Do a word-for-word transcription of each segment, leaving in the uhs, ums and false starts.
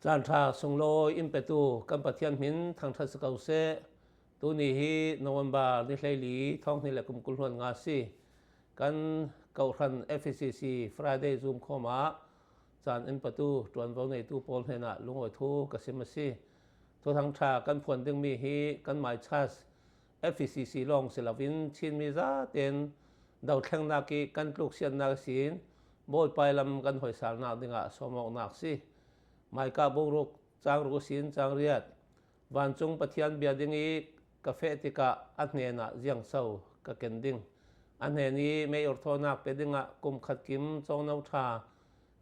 Caan ṭha sunglawi in petu kan Pathian hmin thangṭhat si ko seh. Tuni hi November ni hleili thawng hnih le kum kul hluan nga si. Kan kohhran F E C C Friday Zoom khawmah caan in petu ṭuanvo neitu pawl hnenah lungawi thu ka sim a si. Thuthang ṭha kan phuan dingmi hi kan My Church F E C C lawng si loin Chinmi zaten dothlennak ih kan tluksiatnak ihsin Bawipa ih lam kan hoisalnak dingah sawmawknak si. Micah bung ruk cang ruk ihsin cang riat. Vancung Pathian bia dingih ka feh tikah a hnenah ziangso ka ken ding? A hnen ih mei urthawnak pe dingah kum khat kim cawngno ṭha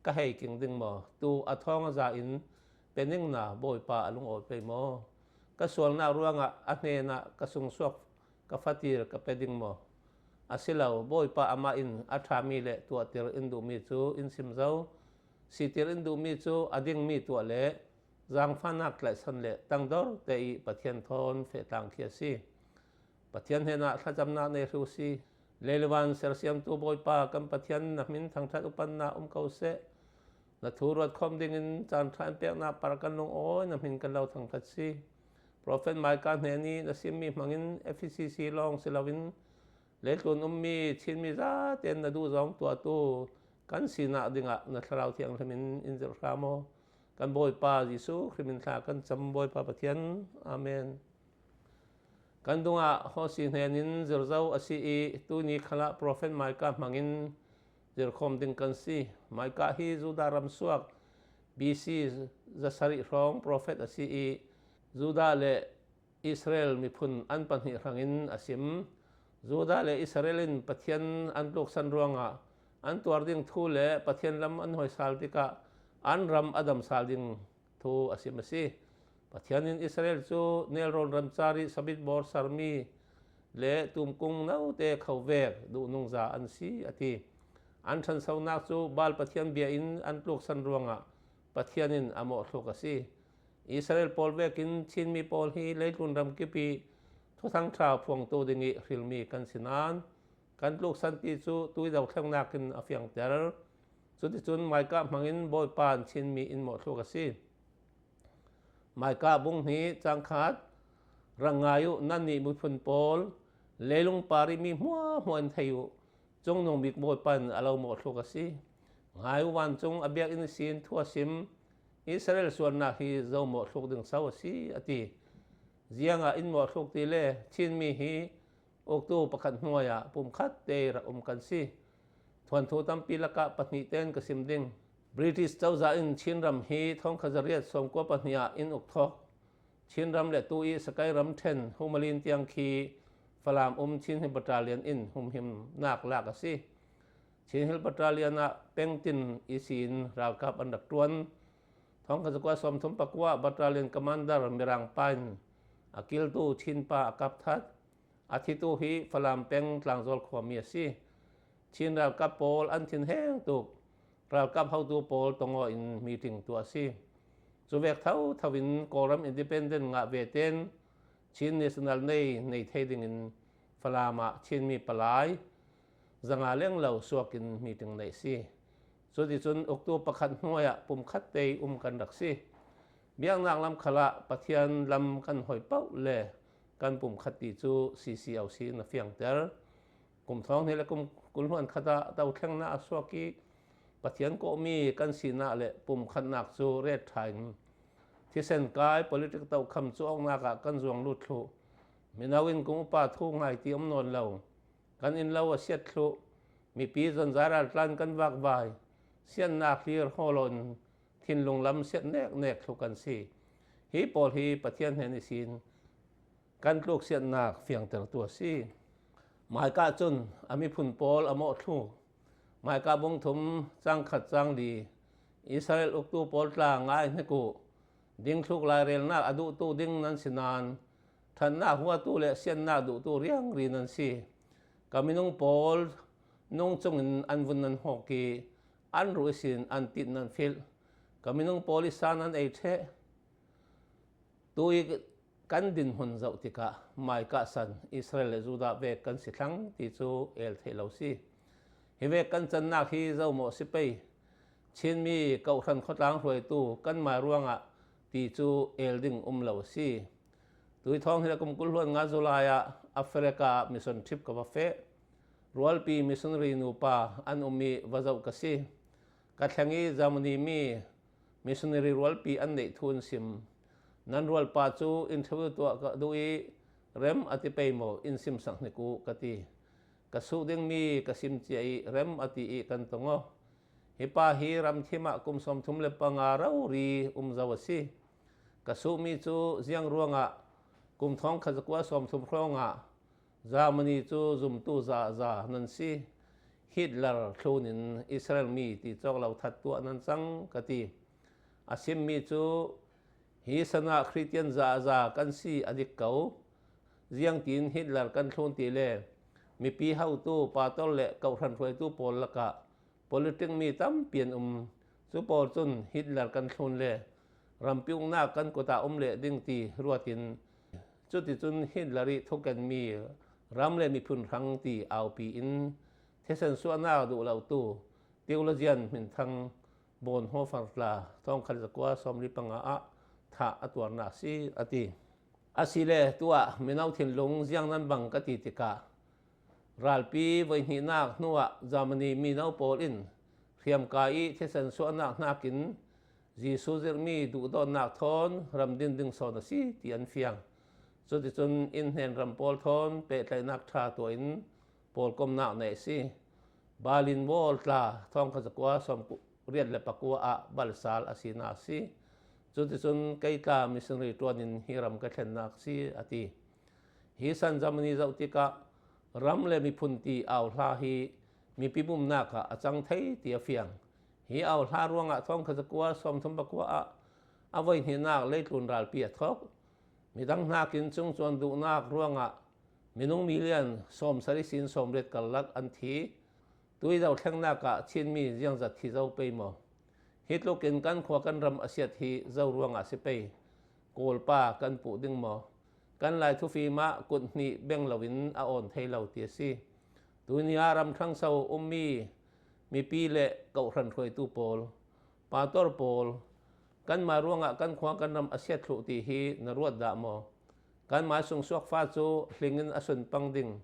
ka hei king ding maw? Tu a thawng a za in pe ningna Bawipa a lungawi pei maw? Ka sualnak ruangah a hnenah ka sungsuak ka fatir ka pe ding maw? A si lo, Bawipa amah in a ṭhami le tuahtir in duhmi cu in sim zo. Sitir in duhmi cu a dingmi tuah le zaangfahnak tlaihsan le tangdor te ih Pathian thawn feh tlang khi a si. Pathian hnenah thlacamnak nei hri uh si. Leilevan sersiamtu Bawipa kan Pathian, na hmin thangṭhat upatnak um ko seh. Na thu ruat khawm dingin caan ṭha in peknak par kan lungawi, na hmin kan lo thangṭhat si. Profet Micah hnenih na simmi hmangin F E C C lawng si loin leitlun ummi Chinmi zaten na duhzawng tuahtu kan sinak dingah na Thlarau Thianghlim in in zirh hram aw. Kan Bawipa Jesuh Khrih min thla kan cam Bawipa Pathian. Amen. Kan dungah Hawsi hnenin zirzo a si ih tuni khalah Profet Micah hmangin zirkhawm ding kan si. Micah hi Judah ramsuak B C zasarih hrawng profet a si ih Judah le Israel miphun an pahnih hrangin a sim. Judah le Israel in Pathian an tluksan ruangah an tuar ding thu le Pathian lam an hoisal tikah an ram a damsal ding thu a sim a si. Pathian in Israel cu nelrawn ramcar ih sabitbawr sarmi le tumkung note khovek duhnungza an si, a ti. An ṭhansonak cu Baal Pathian bia in an tluksan ruangah Pathian in a mawhthluk a si. Israel pawl vekin Chinmi pawl hi leitlun ramkip ih thuthang ṭha phuangtu dingih hrilmi kan si nain kan tluksan ti cu tui dothlennak in a fiangter. Cuticun Micah hmangin Bawipa in Chinmi in mawhthluk a si. Micah bung hnih cang khat. Rak ngai uh, nannih miphun pawl, leilung par ih mi hmuahhmuah in thei uh, Cungnungbik Bawipa in a lo mawhthluk a si. Ngai uh, vancung a biakinn ihsin thu a sim, Israel sualnak hi zo mawhthluk ding so a si, a ti. Ziangah in mawhthluk ti le Chinmi hi uktu pakhat hnuai ah pumkhat te rak um kan si. Thuanthu tampi lakah pahnih tein ka sim ding. British cozah in Chinram hi thawngkhat zariat sawmkua pahnih ah in uk thawk. Chinram le tu ih Sakai ramṭhen Humalin tiang khi Falam um Chin Hill Battalion in humhimnak lak a si. Chin Hill Battalion ah pengtin ihsin ralkap an rak ṭuan. Thawngkhat zakua sawmthum pakua Battalion Commander Mirang pa in a kiltu Chin pa a kap that. A thitu hi Falam peng Tlangzawl khuami a si. Chin ralkap pawl an thinheng tuk. Ralkap hotu pawl tong aw in meeting tuah a si. Cuvek thotho in Kawlram independent ngah ve tein Chin National Day nei thei dingin Falam ah Chinmi palai zanga lenglo suak in meeting neih a si. Cuticun uktu pakhat hnuai ah pumkhat te um kan rak si. Biaknak lam khalah Pathian lam kan hoi paoh le kan pumkhat ti cu C C O C in a fiangter. Kum thawng hnih le kum kul hluan khat ah dothlennak a suak ih Pathian kawhmi kan sinak le pumkhatnak cu ret ṭha in thisen kai politik tohkham cu awknak ah kan zuang lut thluh. Mino in kum upa thu ngai ti um nawn lo. Kan inn lo a siat thluh. Mipi zonzai raltlan kan vakvai. Siatnak hlir haw lo in thinlung lam siat neknek thluh kan si. Hi pawl hi Pathian hnen ihsin kan tluksiatnak fiangtertu a si. Micah cun a miphun pawl a mawhthluk. Micah bung thum cang khat cang li. Israel uktu pawl tla, ngai hnik uh. Dingthluk lairelnak a duhtu ding nan si nain ṭhatnak huatu le siatnak duhtu riangri nan si. Ka minung pawl nung cungin an vun nan hawk ih an ruh ihsin an tit nan filh. Ka minung pawl ih sa nan ei ṭheh. Tu ih kan dinhmun zoh tikah Micah san Israel le Judah vek kan si thlang ti cu el theih lo si. Hi vek kan cannak hi zomawh si pei. Chinmi Kohhran khawtlang hruaitu kanmah ruangah ti cu el ding um lo a si. Tui thawng hi le kum kul hluan nga July ah Africa ah mission trip ka va feh. Rualpi missionary nupa an um i va zoh ka si. Ka thleng i Germany mi missionary rualpi an neih thu an sim. Nan rualpa cu interview tuah ka duh i rem a ti pei maw in simsak hnik uh ka ti. Ka suh dingmi ka sim cia i rem a ti i kan tong aw. Hi pa hi ramthim ah kum sawmthum le panga rori um zo a si. Ka suhmi cu ziang ruangah kum thawngkhat zakua sawmthum hrawngah Germany cu zumtu zaza nan si. Hitler thlun in Israel mi ti cawk lo that tuah nan cang ka ti. A simmi cu hi san ah Khristian zaza kan si a dik ko. Ziangtin Hitler kan thlun ti le mipi hotu, pastor le Kohhran hruaitu pawl lakah politic mi tampi an um. Cu pawl cun Hitler kan thlun le rampi uknak kan kut ah um leh ding ti ruatin, cuticun Hitler i thukenmi ram le miphun hrang ti aupi in thisen suahnak duh lotu theologian hminthang Bonhoeffer tla thawngkhat zakua sawmli panga ah thah a tuarnak si a ti. Asile tuah mino thinlung ziang nan bang ka ti tikah, ralpi voihnihnak hnuah Germany mino pawl in hriamkai i thisen suahnak hnakin Jesuh zirhmi duhdawtnak thawn ram din ding sawn a si ti an fiang. Cuticun innhnen ram pawl thawn pehtlaihnak ṭha tuah in pawlkomnak neih a si. Berlin Wall tla thawngkhat zakua sawmriat le pakua ah balsal a sinak a si. Cuticun kei tla missionary ṭuan in hi ram ka thlennak a si a ti. Hi san Germany zoh tikah ram le miphun ti au hla hi mipi bumnak ah a cang thei ti a fiang. Hi au hla ruangah thawngkhat zakua sawmthum pakua ah a voihnihnak leitlun ralpi a thawk. Midang hnakin cungcuan duhnak ruangah minung milian sawmsarih sin sawmriat karlak an thi. Tui dothlennak ah Chinmi ziangzat thi zo pei maw? Hi tlukin kan khua kan ram a siat hi zo ruangah a si pei. Kawlpa kan puh ding maw? Kan Lai thufim ah kut hnih beng loin a awn thei lo ti a si. Tuni ah ram hrangso ummi mipi le Kohhran hruaitu pawl, pastor pawl, kanmah ruangah kan khua kan ram a siat thluh ti hi na ruat dah maw? Kanmah sungsuak fa cu hling in a sun pang ding,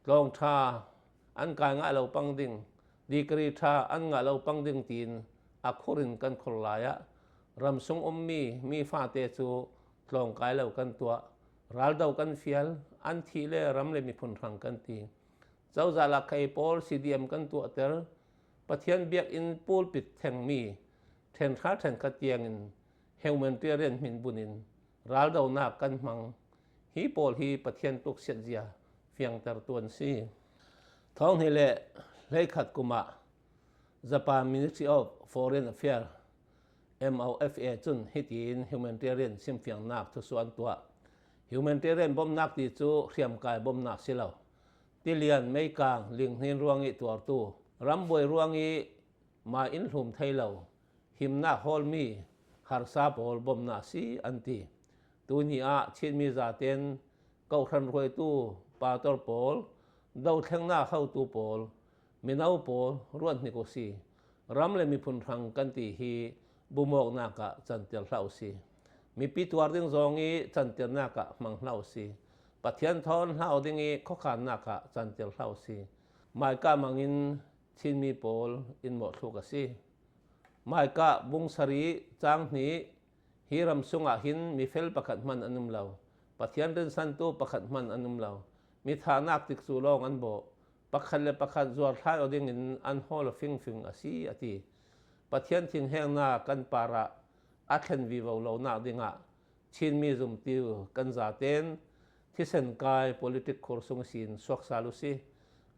tlawng ṭha an kai ngah lo pang ding, degree ṭha an ngah lo pang ding tiin a khur in kan khur lai ah ram sung ummi mi fate cu tlawng kai lo kan tuah, raldo kan fial, an thih le ram le miphun hrang kan ti. Cozah lakhai pawl C D M kan tuahter, Pathian biakinn pulpit thengmi ṭhenhra ṭhenkhat tiangin humanitarian hmin bunin raldonak kan hmang. Hi pawl hi Pathian tuksiatzia fiangtertu an si. Thawng hnih le hleikhat kum ah Japan Ministry of Foreign Affairs, M O F A, cun hitiin humanitarian simfiangnak thusuah an tuah. Humanitarian bomnak ti cu hriamkai bomnak si lo. Tilian, meikang, linghnin ruang i tuartu, rambuai ruang i mai in hlum thei lo, himnak hawlmi harsa pawl bomnak si an ti. Tuni ah Chinmi zaten Kohhran hruaitu pastor pawl, dothlennak hotu pawl, mino pawl ruat hnik u si. Ram le miphun hrang kan ti hi bumawknak ah cantir hlah u si. Mipi tuar ding zong i cantirnak ah hmang hlah u si. Pathian thawn hlau ding i khuakhannak ah cantir hlah u si. Maika mangin Chinmi pawl in mawhthluk a si. Maika bung sarih cang hnih, hi ram sungah hin mi fel pakhat hman an um lo, Pathian rinsantu pakhat hman an um lo, mi thahnak tikcu lawng an bawh, pakhat le pakhat zuarthlai aw dingin an hawl fingfing a si, a ti. Pathian thinhengnak kan parah a thlen vivo lonak dingah Chinmi zumtu kan zaten thisen kai politic khur sung sin suak sal u si.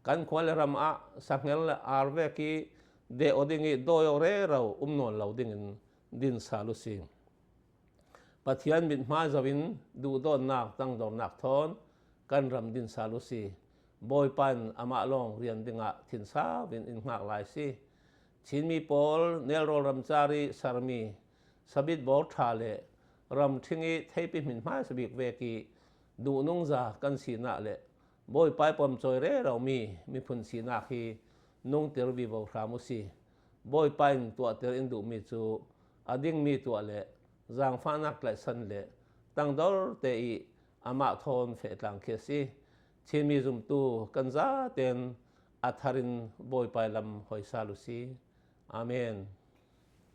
Kan khua le ram ah sahngel le ar vek i deh aw ding i dawi aw rero um nawn lo dingin din sal u si. Pathian mithmai zo in duhdawtnak tangdornak thawn kan ram din sal u si. Bawipa in amah lawng rian dingah thinsau in in hngak lai si. Chinmi pawl nelrawl ramcar i sarmi, sabit bawr ṭha le ramṭhing i theipi hmin hmaisa bik vek i duhnungza kan sinak le Bawipa i pawmcawi reromi miphun sinak hi nungtir vivo hram u si. Bawipa in tuahter in duhmi cu a dingmi tuah le zaangfahnak tlaihsan le tangdorte ih amah thawn feh tlangkhia si. Chinmi zumtu kan zaten a thar in Bawipa ih lam hoi sal uh si. Amen.